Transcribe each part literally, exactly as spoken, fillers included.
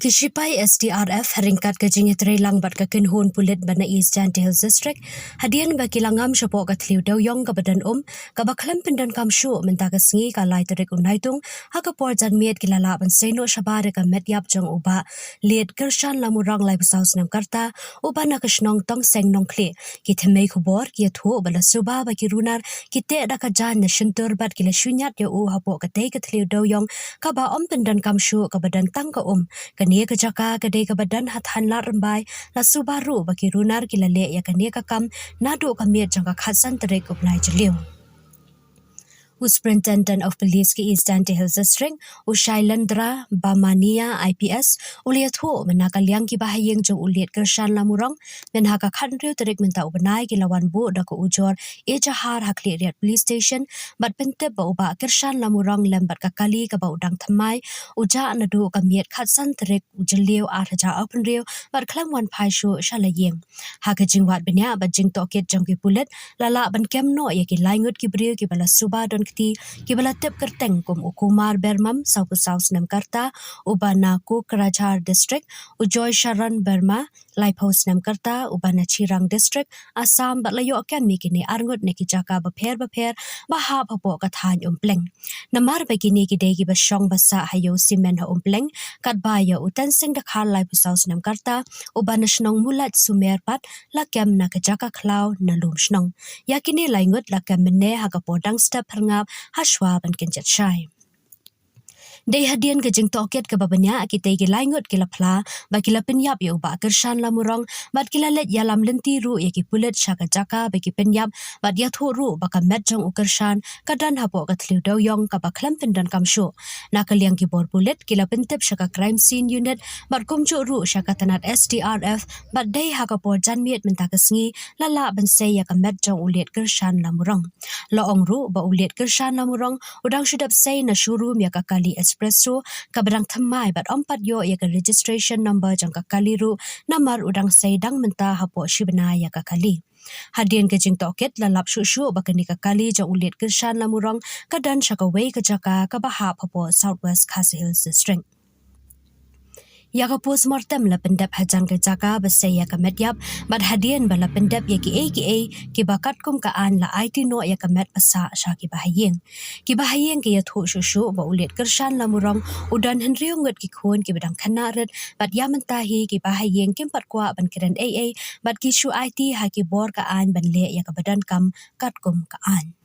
Shipai S D R F ryngkat ka jingïatreilang bad ka kynhun pulit ba na East Jaintia Hills District, hadien ba ki la ngam shapoh ka thliew dewïong kaba don um, kaba khlem pyndonkam shuh mynta ka sngi ka lai tarik u Naitung, ha ka por janmiet ki la lah ban sei noh shabar ïa ka met ïap jong u Bah Liet Kyrshan Lamurong laiphew saw snem ka rta, uba na ka shnong Tongseng Nongkhlieh. Ki thymmei khubor ki ïathuh ba la suba ba ki runar ki teh da ka jaiñ na shyntur bad ki la shu ñiad ïa u hapoh katei ka thliew dewïong kaba ym pyndonkam shuh kaba don tang ka um. Kane ka jaka ka dei kaba don ha thaiñ Lad Rymbai, la suba ruh ba ki runar ki la leh ïa kane ka kam naduh ka miet jong ka khatsan tarik u bnai Jylliew. U Superintendent of Police ka East Jaintia Hills District, u Shailendra Bamania I P S, u la ïathuh ba na ka liang ki bahaïing jong u Liet Kyrshan Lamurong, mynha ka khathynriew tarik mynta u bnai ki la wan buh da ka ujor ejahar ha Khliehriat Police Station, bad pyntip ba u Bah Kyrshan Lamurong lem bad ka kali kaba u dang thymmai, u jah naduh ka miet khatsan tarik u Jylliew ar hajar arphew hynriew, bad khlem wan phai shuh sha la ïing. Ha ka jingwad bniah bad jingtohkit jong ki pulit, la lah ban kem noh ïa ki lai ngut ki briew kiba la suba don kti, kiba la tip kyrteng kum u Kumar Bermam, sawphew saw snem ka rta, uba na Kokrajhar District, u Joy Sharon Berma, laiphew snem ka rta, uba na Chirang District, Assam, bad la ïoh kem ïa kine ar ngut na ki jaka bapher bapher ba hap hapoh ka thaiñ Umpleng. Namar ba kine ki dei kiba shong ba sah ha ïew simen ha Umpleng, katba ïa u Tensing Dkhar laiphew saw snem ka rta, uba na shnong Mulait Sumer pat, la kem na ka jaka khlaw na Lumshnong. Ïa kine lai ngut la kem mynne ha ka por dang step phyrngap ha shuwa ban kynjat shai. Dei hadien ka jingtohkit kaba bniah, kitei ki lai ngut ki la phla ba ki la pynïap ïa u Bah Kyrshan Lamurong, bad ki la leit ïalam lynti ruh ïa ki pulit sha ka jaka ba ki pynïap, bad ïathuh ruh ba ka met jong u Kyrshan ka don hapoh ka thliew dewïong kaba khlem pyndonkam shuh. Na ka liang ki bor pulit ki la pyntip sha ka Crime Scene Unit, bad kumjuh ruh sha ka tnat S D R F, bad dei ha ka por janmiet mynta ka sngi la lah ban sei ïa ka met jong u Liet Kyrshan Lamurong. La ong ruh ba u Liet Kyrshan Lamurong u dang shu dep sei na showroom ïa ka kali Espresso, kaba dang thymmai, bad ym pat ïoh ïa ka registration number jong ka kali ruh, namar u dang sei dang mynta hapoh shi bnai ïa ka kali. Hadien ka jingtohkit la lap shuh shuh ba kane ka kali jong u Liet Kyrshan Lamurong ka don sha kawei ka jaka kaba hap hapoh South West Khasi Hills District. Ïa ka postmortem la pyndep hajan ka jaka ba sei ïa ka met ïap, bad hadien ba la pyndep ïa kiei kiei kiba katkum ka aiñ, la aiti noh ïa ka met ba sah sha ki bahaïing. Ki bahaïing ki ïathuh shuh shuh ba u Liet Kyrshan Lamurong u don hynriew ngut ki khun kiba dang khynnah rit, bad ïa mynta hi ki bahaïing kim pat kwah ban kren ei ei, bad ki shu aiti ha ki bor ka aiñ ban leh ïa kaba donkam katkum ka aiñ.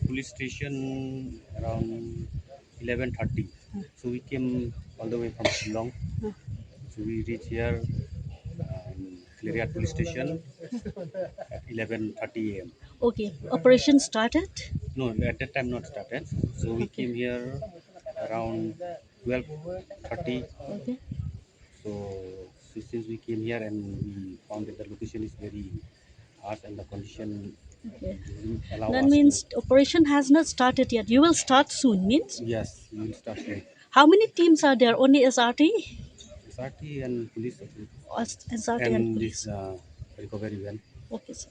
Police station around eleven thirty. So we came all the way from Shillong. So we reach here, um, Khliehriat Police Station at eleven thirty a m. Okay, operation started? No, at that time not started. So we came here around twelve thirty. Okay. So, so since we came here and we found that the location is very harsh and the condition Okay. doesn't allow That us means to operation has not started yet. You will start soon, means? Yes, we will start soon. How many teams are there? Only S R T? S R T and police. Oh, S-, S R T and and police. This, uh, recovery van. Okay, sir.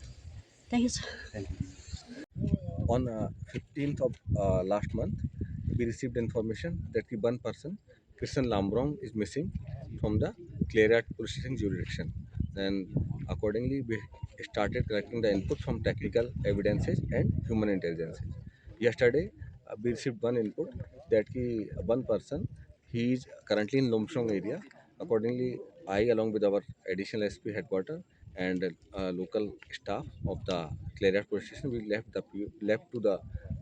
Thank you, sir. Thank you. On, uh, fifteenth of, uh, last month, we received information that ki one person, Kyrshan Lamurong, is missing from the Khliehriat Police Station jurisdiction. Then accordingly, we started collecting the input from technical evidences and human intelligence. Yesterday, uh, we received one input that ki one person, he is currently in Lumshnong area. Accordingly, I, along with our additional S P headquarter and, uh, local staff of the Khliehriat Police Station, we left the pu-, left to the,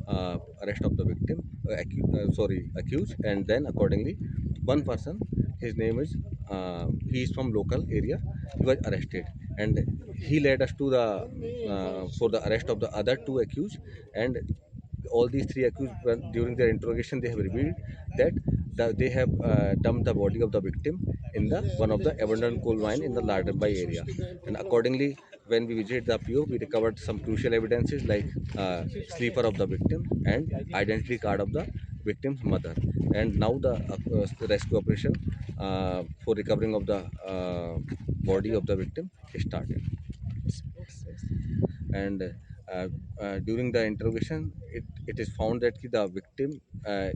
uh, arrest of the victim, uh, acu-, uh, sorry, accused, and then accordingly, one person, his name is, uh, he is from local area, he was arrested, and he led us to the, uh, for the arrest of the other two accused, and all these three accused, when, during their interrogation, they have revealed that the, they have, uh, dumped the body of the victim in the one of the abandoned coal mine in the Lad Rymbai area. And accordingly, when we visited the P O, we recovered some crucial evidences like, uh, slipper of the victim and identity card of the victim's mother. And now the uh, rescue operation uh, for recovering of the uh, body of the victim is started. And uh, uh, during the interrogation, it, it is found that ki the victim, uh,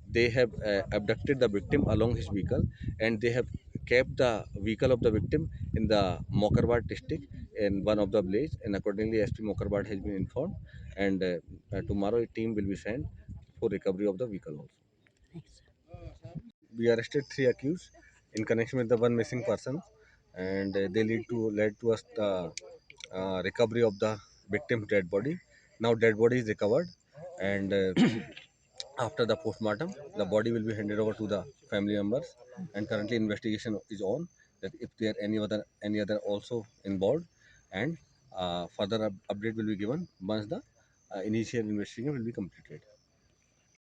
they have uh, abducted the victim along his vehicle, and they have kept the vehicle of the victim in the Mokarbad district in one of the village, and accordingly S P Mokarbad has been informed, and uh, uh, tomorrow a team will be sent for recovery of the vehicle also. We arrested three accused in connection with the one missing person, and uh, they lead to led to us the uh, recovery of the victim's dead body. Now dead body is recovered, and uh, after the postmortem, the body will be handed over to the family members, and currently investigation is on that if there any other any other also involved, and uh, further up- update will be given once the uh, initial investigation will be completed.